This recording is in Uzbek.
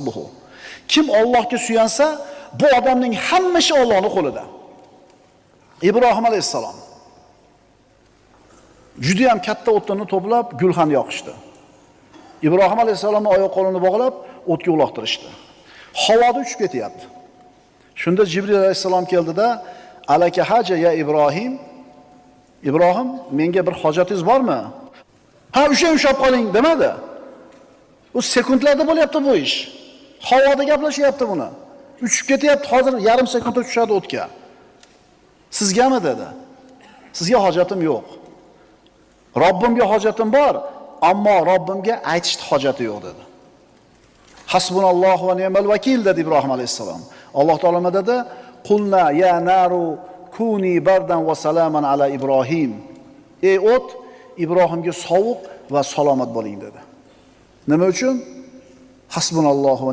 Hasbuhu. Kim Allohga suyansa, bu odamning hamma ishi Allohning qo'lida. Ibrohim alayhissalom juda ham katta o'tinni to'plab gulxan yoqishdi. Ibrohim alayhissalomni oyoq qo'lini bog'lab o'tga uloqtirishdi. Havoda uchib ketyapti. Shunda Jibril alayhissalom keldida, "Alaka haja ya Ibrohim?" Ibrohim, menga bir hojatingiz bormi? Ha, ushlang, ushlab qoling demadi. U sekundlarda bo'lyapti bu ish. Havoda gaplashyapti buni. Uchib ketyapti, hozir yarim sekundda tushadi o'tga. Sizgami dedi. Sizga hojatim yo'q. Robbimga hojatim bor, ammo Robbimga aytishni hojati yo'q dedi. Hasbunallohu va ni'mal vakil dedi Ibrohim alayhissalom. Alloh taolo nima dedi? Qulna ya naru kuni bardan va salaman ala Ibrohim. Ey o't, Ibrohimga sovuq va salomat bo'ling dedi. Nima uchun? Hasbunallohu va